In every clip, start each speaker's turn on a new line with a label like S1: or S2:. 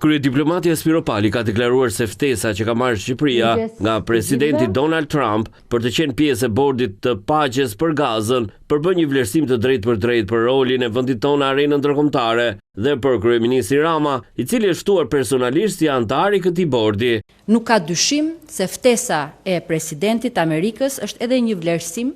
S1: Kryediplomatja Spiropali ka deklaruar se ftesa që ka marrë Shqipëria nga presidenti Donald Trump për të qenë pjesë e bordit të paqes për Gazën përbën një vlerësim të drejtpërdrejtë për rolin e vendit tonë në arenën ndërkombëtare dhe për kryeministrin Rama, i cili është ftuar personalisht si anëtar i këtij bordi.
S2: Nuk ka dyshim se ftesa e presidentit të Amerikës është edhe një vlerësim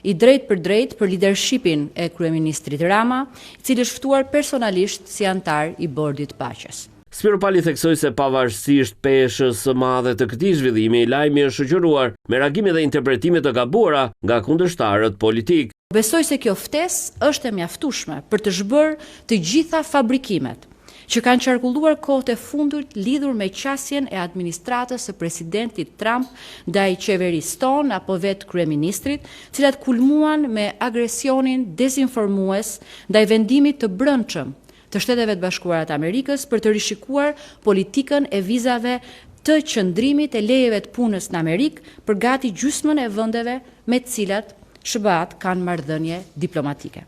S2: i drejtpërdrejtë për lidershipin e kryeministrit Rama, i cili është ftuar personalisht si anëtar i Bordit të Paqes.
S1: Spiropali theksoi se pavarësisht peshës së madhe të këtij zhvillimi, lajmi është shoqëruar me reagime dhe interpretime të gabuara nga kundërshtarët politikë.
S2: Besoj se kjo ftesë është e mjaftueshme për të zhbërë të gjitha fabrikimet që kanë qarkulluar kohët e fundit lidhur me qasjen e administratës së presidentit Trump ndaj qeverisë tonë apo vetë kryeministrit, të cilat kulmuan me agresionin dezinformues ndaj vendimit të brendshëm të Shteteve të Bashkuara të Amerikës për të rishikuar politikën e vizave të qëndrimit e lejeve të punës në Amerikë për gati gjysmën e vendeve me të cilat SHBA-të kanë marrëdhënie diplomatike.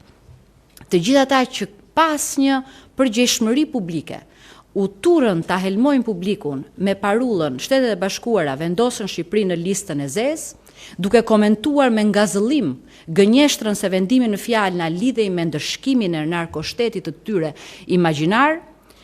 S2: Të gjithë ata që pa asnjë përgjegjshmëri publike u turrën ta helmojnë publikun me parullën Shtetet e Bashkuara vendosën Shqipërinë në listën e zezë, duke komentuar me ngazëllim gënjeshtrën se vendimi në fjalë na lidhej me ndëshkimin e narkoshtetit të tyre imagjinar,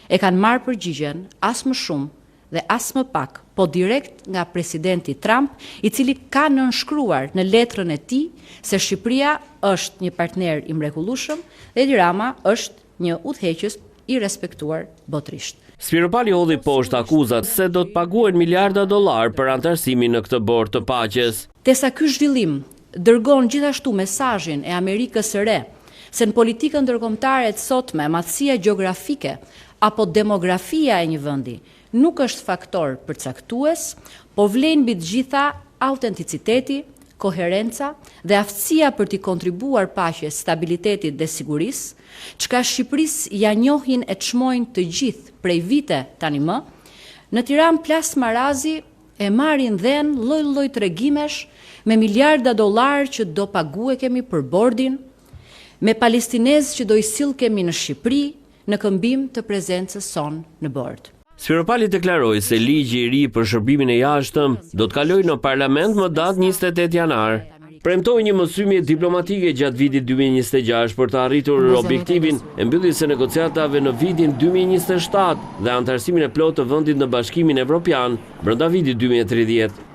S2: e kanë marrë përgjigjen as më shumë dhe as më pak, po direkt nga presidenti Trump, i cili ka nënshkruar në letrën e tij se Shqipëria është një partner i mrekullueshëm dhe Edi Rama është një udhëheqës i respektuar botërisht.
S1: Spiropali hodhi poshtë akuzat se do të paguhen miliarda dollarë për anëtarësimin në këtë bord të paqes.
S2: Teksa ky zhvillim dërgon gjithashtu mesazhin e Amerikës së Re se në politikën ndërkombëtare të sotme madhësia gjeografike apo demografia e një vendi nuk është faktor përcaktues, po vlejnë mbi të gjitha autenticiteti, koherenca dhe aftësia për t'i kontribuar paqes, stabilitetit dhe sigurisë, çka Shqipërisë ia njohin e çmojnë të gjithë prej vite tani më, në Tiranë plas marazi e marrin dhenë lloj-lloj tregimesh me miliarda dollarë që do paguekemi për bordin, me palestinezë që do i sillkemi në Shqipëri në këmbim të prezencës sonë në bord.
S1: Spiropali deklaroi se ligji i ri për shërbimin e jashtëm do të kalojë në parlament më datë 28 janar. Premtoi një mësymje diplomatike gjatë vitit 2026 për të arritur objektivin e mbylljes së negociatave në vitin 2027 dhe anëtarësimin e plotë të vendit në Bashkimin Evropian brenda vitit 2030.